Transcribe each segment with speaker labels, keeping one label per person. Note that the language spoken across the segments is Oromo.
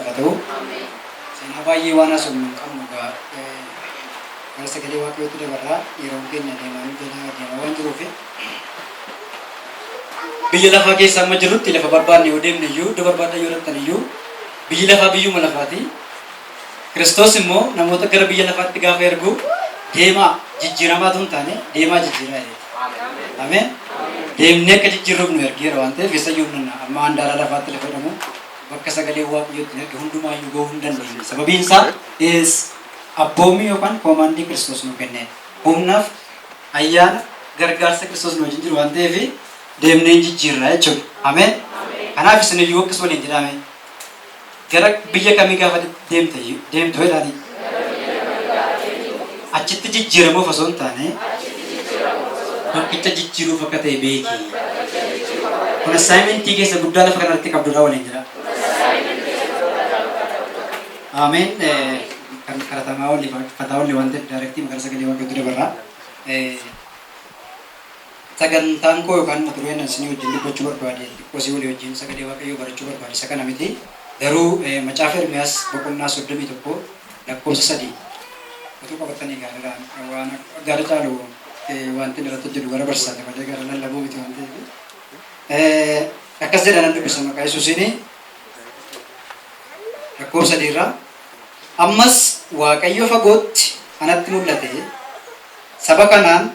Speaker 1: Waaqaaf haa ta'u. Seenaa baay'ee waan haasofnu hin qabnu egaa gara sagalee Waaqayyootti dabarraa yeroon keenya deemaa nu jala deemaa waan jiruuf. Biyya lafaa keessa amma jirrutti lafa barbaanne yoo deemne iyyuu iddoo barbaaddan yoo dhaqxan iyyuu biyyi lafaa biyyuma lafaati. Kiristoos immoo namoota gara biyya lafaatti gaafa ergu deemaa jijjiiramaa utuu hin taane deemaa jijjiiraa jedheeti. Ameen. Deemnee akka jijjiirruuf nu ergeera waan ta'eef eessayyuu hin dhaqna. Amma handaara lafaatti lafa jedhamu bakka sagaleen Waaqayyoo ittiin erge hundumaayyuu ga'uu hin dandeenya. Sababiin isaa is abboommii yookaan koomaandii Kiristoos nuu kenneen. Humnaaf ayyaana gargaarsa Kiristoos nu wajjin jiru waan ta'eef deemnee hin jijjiirra jechuudha. Ameen. Kanaaf isin iyyuu akkas waliin jedhaa mee. Gara biyya kamii gaafa deemte deemtu jedhaanii? Achitti jijjiiramuuf osoo hin taane bakkicha jijjiiruuf akka ta'e beeki. Kun assaayimentii keessa guddaa lafa kanarratti qabdudha waliin jedha. Ameen. Kan kadhatamaa olli fataa olli waan ta'eef daarektii gara sagalee Waaqayyootti dabarra. Sagantaan koo yookaan mata dureen ani isinii wajjin dubbachuu barbaade xiqqoo isii walii wajjin sagalee Waaqayyoo barachuu barbaade isa kana miti. Garuu macaafa Ermiyaas boqonnaa 31 lakkoofsa 3 utuu qabattanii gaariidha. Waan gara caalu wanti inni irratti hojjedhu gara barsiisaati malee gara lallabuu miti waan ta'eef. Akkas jedha nan dubbisa maqaa Yesuusiini lakkoofsa 3 irraa. Ammas Waaqayyo fagootti anatti mul'ate. Saba kanaan,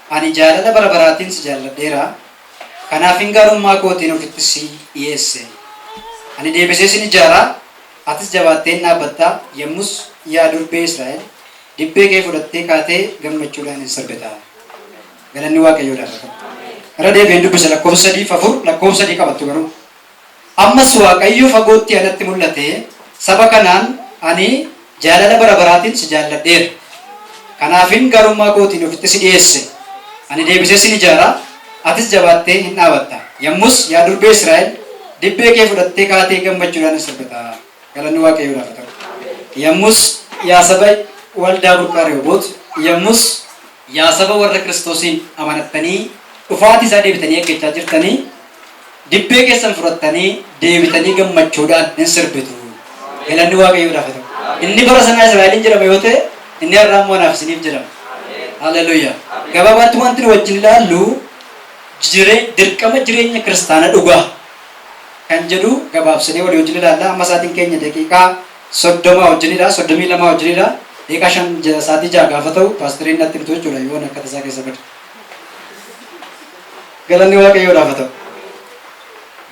Speaker 1: Ani jaalala bara baraatiin si jaalladheera, kanaafin gaarummaa kootiin ofitti si dhi'eesse. Ani deebisee sin ijaara, atis jabaattee in dhaabbatta, yommus yaa durbee Israa'el, dibbee kee fudhattee kaatee gammachuudhaan in sirbita. Galanni Waaqayyoodhaaf haa ta'u. Irra deebi'een dubbisa lakkoofsa 3 fi 4, lakkoofsa 3 qabattu garuu. Ammas Waaqayyo fagootti anatti mul'atee, Saba kanaan, Ani jaalala bara baraatiin si jaalladheera. Kanaafin gaarummaa kootiin ofitti si dhi'eesse. Ani deebisee sin ijaara, atis jabaattee in dhaabatta. Yommus yaa durbee Israa'el, dibbee kee fudhattee kaatee gammachuudhaan in sirbita. Galanni Waaqayyoodhaaf haa ta'u. Yommus yaa saba waldaa burqaa Rehooboot, yommus yaa saba warra Kiristoosiin amanattanii dhufaatii isaa deebitanii eeggachaa jirtanii, Dibbee keessan fudhattanii deebitanii gammachuudhaan in sirbitu. Galanni Waaqayyoodhaaf haa ta'u. Inni bara sanaa Israa'eliin jedhama yoo ta'e, inni har'aa immoo anaaf isiniif jedhama. Haleluuyaa. Gabaabaatti wanti nu wajjin ilaallu dirqama jireenya kiristaana dhugaa kan jedhu gabaabsinee walii wajjin ilaalla. Amma sa'aatiin keenya daqiiqaa 30 wajjinidha. 32 wajjinidha. Daqiiqaa 5 sa'aatii 6 gaafa ta'u paasteriin natti himtu jechuudha yoon akka tasaa keessa bade. Galanni Waaqayyoodhaaf haa ta'u.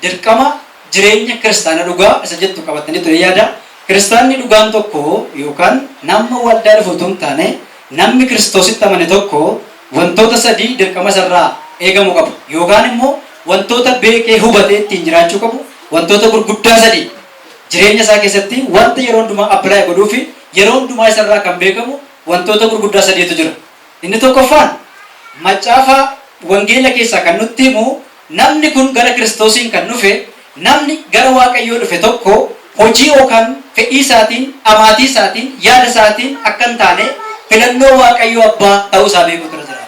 Speaker 1: Dirqama jireenya kiristaana dhugaa isa jettu qabattanii ture yaada. Kiristaanni dhugaan tokko yookaan nama waldaa dhufu utuu hin taane namni Kiristoositti amane tokko wantoota sadii dirqama isarraa eegamu qaba. Yookaan immoo wantoota beekee hubatee ittiin jiraachuu qabu wantoota gurguddaa sadii jireenya isaa keessatti wanta yeroo hundumaa apply godhuu fi yeroo hundumaa isarraa kan beekamu wantoota gurguddaa sadiitu jira. Inni tokkoffaan macaafa wangeela keessaa kan nutti himu namni kun gara Kiristoosiin kan dhufe namni gara Waaqayyoo dhufe tokko hojii yookaan fedhii isaatiin, amaatii isaatiin, yaada isaatiin akka hin taane filannoo Waaqayyoo Abbaa ta'uu isaa beekuutu irra jiraata.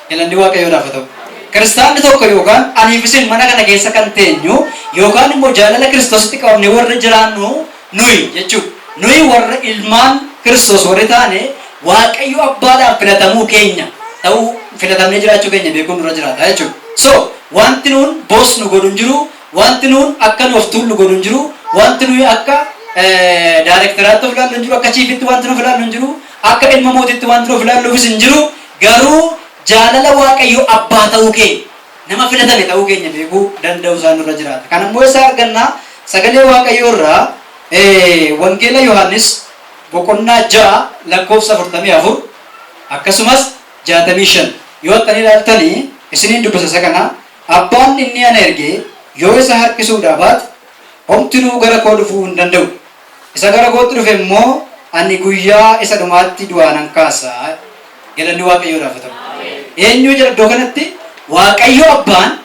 Speaker 1: Galanni Waaqayyoodhaaf haa ta'u. Kiristaanni tokko yookaan aniif isin mana kana keessa kan teenyu yookaan immoo jaalala Kiristoositti qabamnee warri jiraannu Nuyi, jechuudha. Nuyi warra ilmaan Kiristoos warri taane Waaqayyo Abbaadhaan filatamuu keenya ta'uu, filatamnee jiraachuu keenya beekuun nurra jiraata jechuudha. So, wanti nuun boss nu godhu hin jiru, wanti nuun akka nu of tuullu godhu hin jiru, wanti nuyi akka daayirekteraatti of ilaallu hin jiru, akka chiifitti wanti nu of ilaallu hin jiru, akka ilma mootiitti wanti nu of ilaalluufis hin jiru, garuu jaalala Waaqayyo Abbaa ta'uu keenya Nama filatame ta'uu keenya beekuu danda'uu isaa nurra jiraata. Kana immoo eessaa arganna? Sagalee Waaqayyoo irraa Wangeela Yohaannis boqonnaa 6 lakkoofsa 44 akkasumas 65 yoo attanii ilaaltanii isiniin dubbisa isa kana Abbaan inni ana erge yoo isa harkisuudhaa baate homtinuu gara koo dhufuu hin danda'u. Isa gara kootti dhufe immoo ani guyyaa isa dhumaatti du'aa nan kaasa. Galanni Waaqayyoodhaaf haa ta'u. Eenyu jedha iddoo kanatti? Waaqayyo Abbaan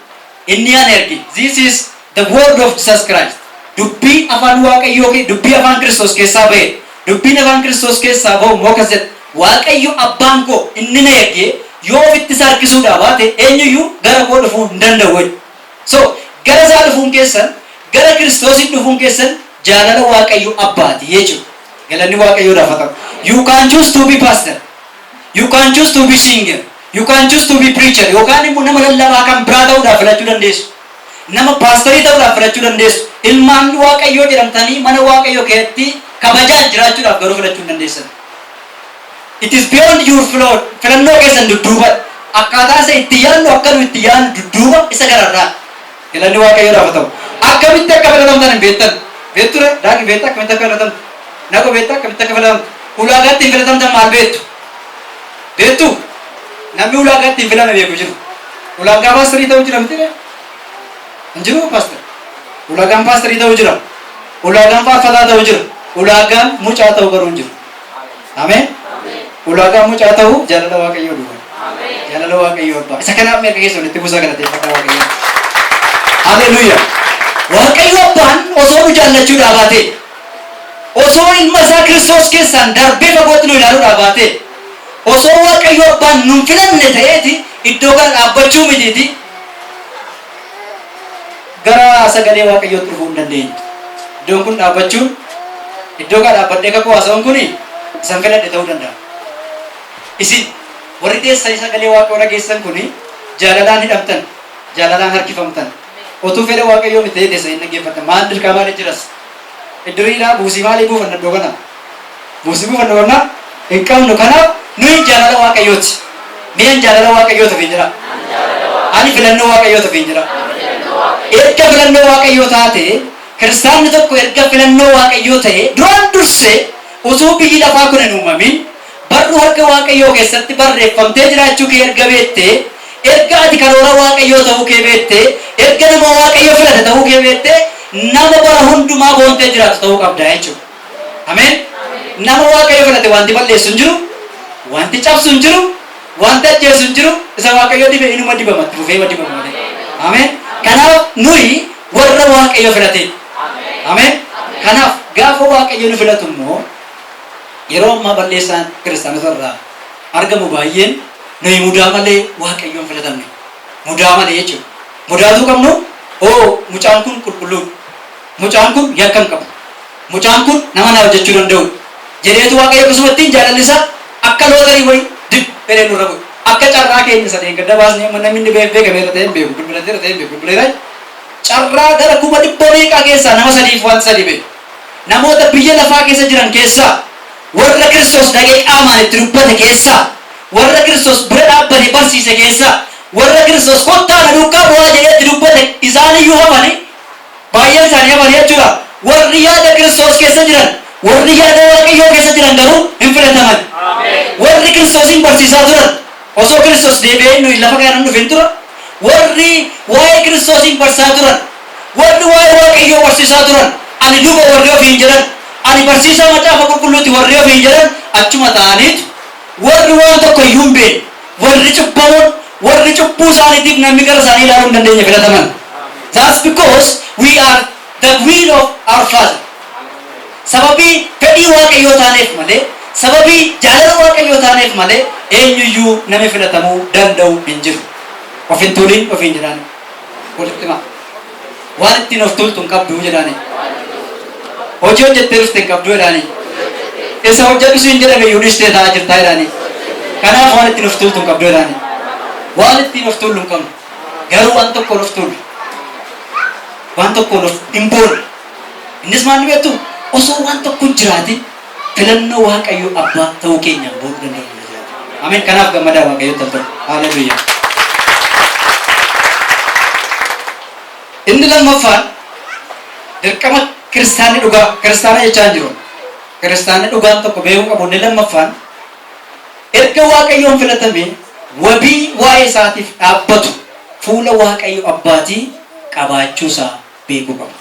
Speaker 1: inni ana erge. This is the word of Jesus Christ. Dubbii afaan Waaqayyoo dubbii afaan Kiristoos keessaa ba'e. Dubbiin afaan Kiristoos keessaa ba'u immoo akkas jedha. Waaqayyo Abbaan koo inni na erge yoo ofitti isa harkisuudhaa baate eenyuyyuu gara koo dhufuu hin danda'u jedhe. So, gara isaa dhufuun keessan, gara Kiristoosiin dhufuun keessan Jaalala Waaqayyo abbaati jechuudha. Galanni Waaqayyoodhaaf haa ta'u. You can choose to be pastor. You can choose to be singer. You can choose to be preacher. Yookaan immoo nama lallabaa kan biraa ta'uudhaaf filachuu dandeessu. Nama paasterii ta'uudhaaf filachuu dandeessu. Ilmaan Waaqayyoo jedhamtanii mana Waaqayyoo keessatti kabajaan jiraachuudhaaf garuu filachuu hin dandeessan. It is beyond your flow. Filannoo keessan dudduuba. Akkaataa isa itti yaadnu, akka nu itti yaadnu dudduuba, isa gararraa. Galanni Waaqayyoodhaaf haa ta'u. Akkamitti akka filatamtan hin beektan. Beekture daakii beekta akkamitti akka filatamtu. Naqo beekta akkamitti akka filatamtu. Ulaagaa ittiin filatamtan maal beektu? Beektu? Namni ulaagaa ittiin filame beeku jiru. Ulaagaa paasterii ta'uu jira miti? Hin jiru paaster. Ulaagaan paasterii ta'uu jira. Ulaagaan faarfataa ta'uu jira. Ulaagaan mucaa ta'uu garuu hin jiru. Ameen. Ulaagaan mucaa ta'uu jaalala Waaqayyoo duwwaa. Jaalala Waaqayyoo abbaa. Isa kanaaf mirga keessa walitti buusaa galateeffadhaa Waaqayyoo. Haleluuyaa. Waaqayyo abbaan osoo nu jaallachuu dhaabaatee, osoo ilma isaa Kiristoos keessaan darbee fagootti nu ilaaluu dhaabaatee, osoo Waaqayyo abbaan nun filanne ta'eeti, iddoo kana dhaabbachuu mitiiti, gara sagalee Waaqayyootti dhufuu hin dandeenye. Iddoon kun dhaabbachuun, iddoo kana dhaabbadhee kakuu haasa'uun kun isan filadhe ta'uu danda'a. Isin warri teessanii sagalee Waaqayyoo dhageessan kun jaalalaan hidhamtan, jaalalaan harkifamtan. Otuu fedha Waaqayyoo miti ta'ee teessanii hin dhaggeeffattan. Maal dirqaa maali jiras? Iddiriidhaa buusii maalii buufanna iddoo kana? Buusii buufanna qabna? Hin qabnu. Kanaaf nuyi jaalala Waaqayyooti. Mi'an jaalala Waaqayyooti ofiin jira. Ani filannoo Waaqayyooti ofiin jira. Erga filannoo Waaqayyoo taate, kiristaanni tokko erga filannoo Waaqayyoo ta'e, duraan dursee utuu biyyi lafaa kun hin uumamin barruu harka Waaqayyoo keessatti barreeffamtee jiraachuu kee erga beektee, erga ati karoora Waaqayyoo ta'uu kee beektee, erga nama Waaqayyo filate ta'uu kee beektee, nama bara hundumaa boontee jiraatu ta'uu qabda jechuudha. Ameen. Nama Waaqayyo filate wanti balleessu hin jiru, wanti cabsu hin jiru, wanti ajjeesu hin jiru. Isa Waaqayyo dibe inuma dibama, itti fufee dibama malee. Ameen. Kanaaf nuyi warra Waaqayyo filate. Ameen. Kanaaf gaafa Waaqayyo nu filatu immoo, yeroo ammaa balleessaan kiristaanota irraa argamu baay'een, nuyi mudaa malee Waaqayyoon filatamne. Mudaa malee jechuudha. Mudaatuu qabnu oo, mucaan kun qulqulluudha. Mucaan kun yakka hin qabu. Mucaan kun nama naa hojjechuu danda'udha. Jedheetu Waaqayyo akkasumattiin jaalalli isaa akka lootarii wayii dib fedhee nurra bu'e. Akka carraa keenya sadeen gadda baasnee amma namni inni beekameera ta'e hin beeku, bilbilateera ta'e hin beeku, bilbileera. Carraa gara 100,000 meeqaa keessaa nama sadiif wanta sadii beeku. Namoota biyya lafaa keessa jiran keessaa, warra Kiristoos dhaqee qaamaan itti dubbate keessaa, warra Kiristoos bira dhaabbate barsiise keessaa, warra Kiristoos "Kottaa na duukaa bu'aa" jedhee itti dubbate, isaaniyyuu hafanii, baay'een isaanii hafanii jechuudha. Warri yaada Kiristoos keessa jiran, warri yaada Waaqayyoo keessa jiran garuu hin filataman. Warri Kiristoosiin barsiisaa turan, osoo Kiristoos deebi'ee nuyi lafa kana hin dhufin tura, warri waa'ee Kiristoosiin barsiisaa turan, warri waa'ee Waaqayyoo barsiisaa turan, ani luba warri ofiin jedhan, ani barsiisaa Macaafa Qulqulluuti warri ofiin jedhan, achuma ta'aniitu warri waan tokko iyyuu hin beekne, warri cubbamoon, warri cubbuu isaaniitiif namni gara isaanii ilaaluu hin dandeenye filataman. That's because we are the will of our Father. Sababii fedhii Waaqayyoo taaneef malee, sababii jaalala Waaqayyoo taaneef malee, eenyuyyuu nama filatamuu danda'u hin jiru. Of hin tuulin ofiin jedhaani. Walitti himaa. Waan ittiin of tuultu hin qabdu jedhaani. Hojii hojjettee dhufte hin qabdu jedhaani. Isa hojjedhu siin jedhame iyyuu dhiistee taa'aa jirtaa jedhaani. Kanaaf waan ittiin of tuultu hin qabdu jedhaani. Waan ittiin of tuullu hin qabnu. Garuu waan tokkoon of tuullu. Waan tokkoon of hin boonne. Innis maal ni beektu? Osoo waan tokko hin jiraatin filannoo Waaqayyo abbaa ta'uu keenyaan boonuu danda'u ni jiraata. Ameen. Kanaaf gammadaa Waaqayyotti al ta'u. Haaleluyyaa. Inni lammaffaan dirqama kiristaanni dhugaa, kiristaana jechaa hin jiru. Kiristaanni dhugaan tokko beekuu qabu inni lammaffaan, erga Waaqayyoon filatame wabii waa'ee isaatiif dhaabbatu fuula Waaqayyo abbaatii qabaachuusaa beekuu qaba.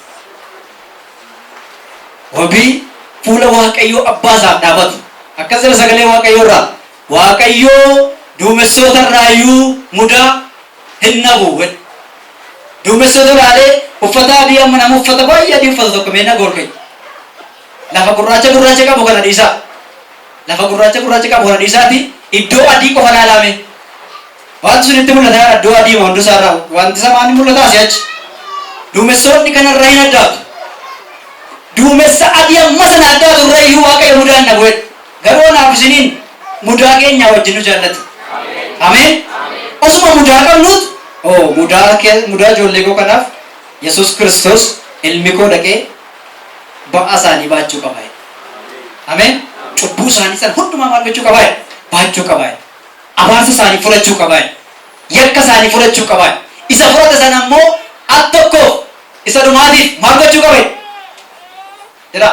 Speaker 1: Wabii fuula Waaqayyoo abbaa isaaf dhaabatu. Akkas jedha sagalee Waaqayyoo irraa. "Waaqayyoo duumessoota irraayyuu mudaa hin dhabu." Duumessoota ilaalee uffata adii, amma nama uffata baay'ee adii uffatu tokko mee na goolkee. Lafa gurraacha gurraacha qabu kana dhiisaa. Lafa gurraacha gurraacha qabu kana dhiisaati iddoo adii qofa ilaalame. Wanti sun itti mul'ata iddoo adii hundusaa irraa wanti samaan mul'ata asii achi. Duumessoonni kanarraa hin addaatu. Duumessa adii amma sana addaa turre iyyuu Waaqayyo mudaan na bu'e. Garuu anaaf isiniin mudaa keenya wajjin nu jaallata. Ameen. Osuma mudaa qabnuut, oo, mudaa ijoollee koo kanaaf Yesuus Kiristoos ilmi koo dhaqee ba'aa isaanii baachuu qaba. Ameen. Cubbuu isaanii sana hundumaa maal gochuu qaba? Baachuu qaba. Abaarsa isaanii fudhachuu qaba. Yakka isaanii fudhachuu qaba. Isa fudhate sana immoo al tokkoof isa dhumaatiif maal gochuu qaba? Jedha.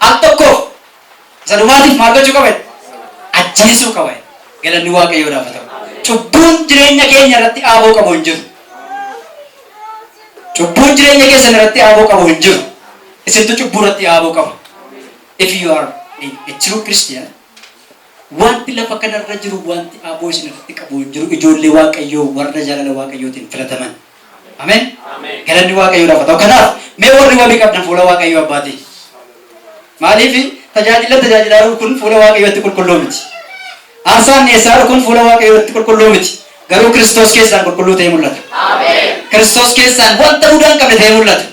Speaker 1: Al tokkoof isa dhumaatiif maal gochuu qaba? Ajjeesuu qaba. Galanni Waaqayyoodhaaf haa ta'u. Cubbuun jireenya keenya irratti aaboo qabu hin jiru. Cubbuun jireenya keessan irratti aaboo qabu hin jiru. Isintu cubbuu irratti aaboo qaba. If you are a true Christian, wanti lafa kanarra jiru, wanti aaboo isin irratti qabu hin jiru. Ijoollee Waaqayyoo warra jaalala Waaqayyootiin filataman. Ameen. Galanni Waaqayyoodhaaf haa ta'u. Kanaaf mee warri wabii qabdan fuula Waaqayyoo abbaatii. Maaliif? Tajaajila tajaajilaa kun fuula Waaqayyootti qulqulluu miti. Aarsaan dhiyeessaa kun fuula Waaqayyootti qulqulluu miti. Garuu Kiristoos keessaan qulqulluu ta'ee mul'ata. Kiristoos keessaan wanta mudaa hin qabne ta'ee mul'ata.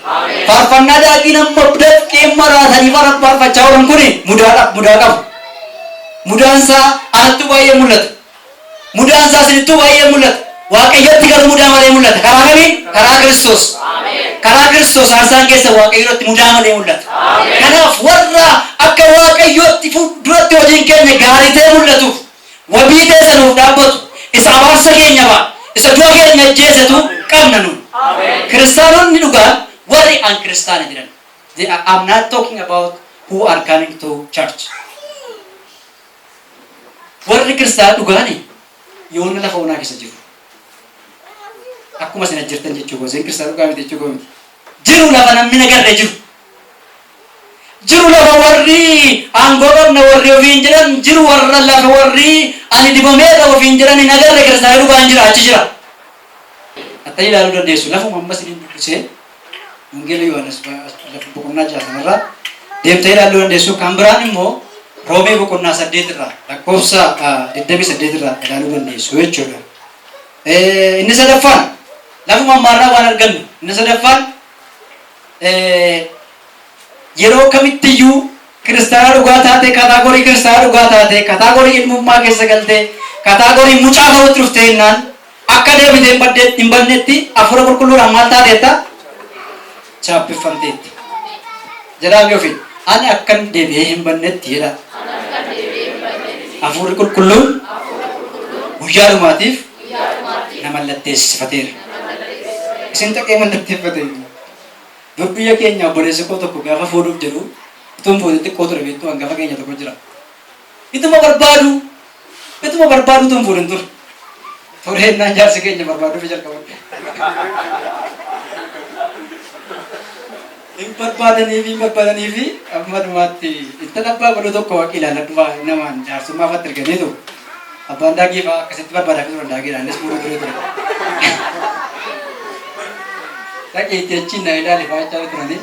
Speaker 1: Faarfannaa daaqiin amma dafqee maraatanii faarfachaa oolan kuni mudaa qabu. Mudaan isaa anattuu baay'ee mul'ata. Mudaan isaa isinittuu baay'ee mul'ata. Waaqayyotti garuu mudaa malee mul'ata. Karaa kamiin? Karaa Kiristoos. Karaa Kiristoos aarsaan keessa Waaqayyotti mudaa malee mul'ata. Kanaaf warra akka Waaqayyotti duratti hojiin keenya gaarii ta'ee mul'atuuf wabii ta'e sanuuf dhaabbatu, isa abaarsa keenya ba'a, isa du'a keenya ajjeesetu qabna nuun. Kiristaanonni dhugaan warri an kiristaana jedhan. I'm not talking about who are coming to church. Warri kiristaana dhugaani yoona lafa onaa keessa jiru. Akkuma isin jirtan jechuu koo, isin kiristaana dhugaa miti jechuu koo miti. Jiru, lafa namni nagarre jiru. Jiru, lafa warri aangoo qabna warri ofiin jedhan jiru, warra lafa warri ani dibameedha ofiin jedhan hin agarre kiristaana dhugaan jira, achi jira. Attanii ilaaluu dandeessu. Lafuma amma isiniin dubbisee, Wangeela Yohaannis lafa boqonnaa 6 irraa deemtee ilaaluu dandeessu. Kan biraan immoo Roomee boqonnaa 8 irraa lakkoofsa 28 irraa ilaaluu dandeessu jechuudha. Inni sadaffaan, lafuma ammaarraa waan argannu, inni sadaffaan, yeroo kamittiyyuu kiristaana dhugaa taate, category kiristaana dhugaa taate, category ilmummaa keessa galtee, category mucaa ta'utti dhuftee jennaan, akka deebitee hin badnetti Hafuura Qulqulluudhaan maal taateetta? Chaappeffamteetti. Jedhaami ofi, "Ani akkan deebi'ee hin badnetti," jedha. "Hafuurri Qulqulluun guyyaa dhumaatiif na mallatteessifateera." Isin taqee mallatteeffate. Dur biyya keenya obboleessi koo tokko gaafa fuudhuuf jedhu, utuun fuudhin xiqqoo ture, beektuu, hangafa keenya tokko jira. Ituma barbaadu, ituma barbaadu utuun fuudhin ture. Tureennaan jaarsi keenya barbaaduuf jalqaban. Hin barbaadanii fi hin barbaadanii fi amma dhumaatti intala abbaa godhu tokko waaqi ilaaladhu fa'aa namaan jaarsummaa fa'aatti erganiitu abbaan daagii fa'aa akkasitti barbaadaa fi turan, daagiidhaan innis fuudhuu ture ture. Dhaqeetti achiin na ilaali fa'aa jechaa turanii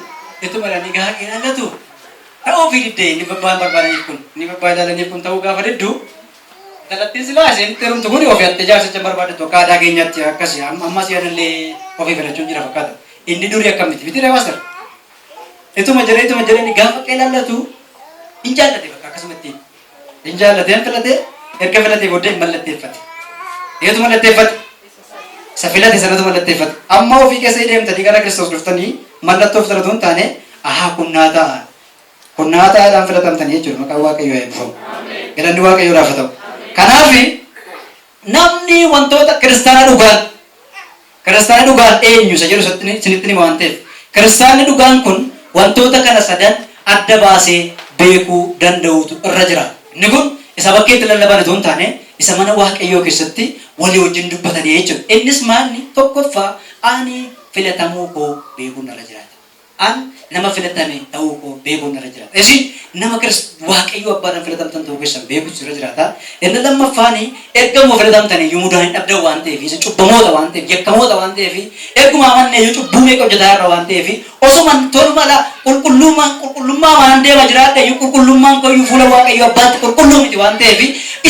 Speaker 1: ituma ilaalanii gaafa ilaallatu ta'uu fi diddee inni babbaan barbaadaniif kun, inni babbaa ilaalaniif kun ta'uu gaafa diddu, intalattiin silaa isheen itti heerumtu kun ofii hattee jaarsicha hin barbaaddattu. Akka aadaa keenyaatti akkasi, ammas yaadallee ofii filachuun jira fakkaata. Inni durii akkam miti miti reebaasar. Ituma jedhee, ituma jedhee, inni gaafa qeelallatu hin jaallate, bakka akkasumatti hin jaallate, hin filate. Erga filatee booddee hin mallatteeffate. Eetu mallatteeffate? Isa filate sanatu mallatteeffate. Amma ofii keessa deemtanii gara Kiristoos dhuftanii mallattoo filatu hin taane, ahaa, kunnaa ta'a. Kunnaa ta'aadhaan filatamtanii jechuudha. Maqaan Waaqayyoo eebbifamu. Galanni Waaqayyoodhaaf haa ta'u. Kanaaf namni wantoota kiristaana dhugaan eenyu isa jedhu isinitti hima waan ta'eef, kiristaanni dhugaan kun wantoota kana sadan adda baasee beekuu danda'uutu irra jira. Inni kun isa bakkeetti lallaban otoo hin taane, isa mana Waaqayyoo keessatti walii wajjin dubbatanii jechuudha. Innis maalni? Tokkoffaa, ani filatamuu koo beekuun irra jiraata. An nama filatame ta'uu koo beekuun irra jiraata. Isin nama Waaqayyoo abbaadhaan filatamtan ta'uu keessan beekuutu irra jiraata. Inni lammaffaani, ergama filatamtan iyyuu mudaa hin dhabdan waan ta'eef, isin cubbamoota waan ta'eef, yakkamoota waan ta'eef, erguma amanne iyyuu cubbuu meeqa hojjetaa irra waan ta'eef, osuma tolmala qulqullummaan qulqullummaa waan deema jiraadha iyyuu, qulqullummaan koo iyyuu fuula Waaqayyoo abbaatti qulqulluu miti waan ta'eef,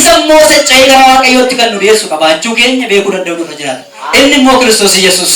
Speaker 1: isa immoo secca'ee gara Waaqayyootti kan nu dhiyeessu qabaachuu keenya beekuu danda'u irra jiraata. Inni immoo Kiristoos Yesuus.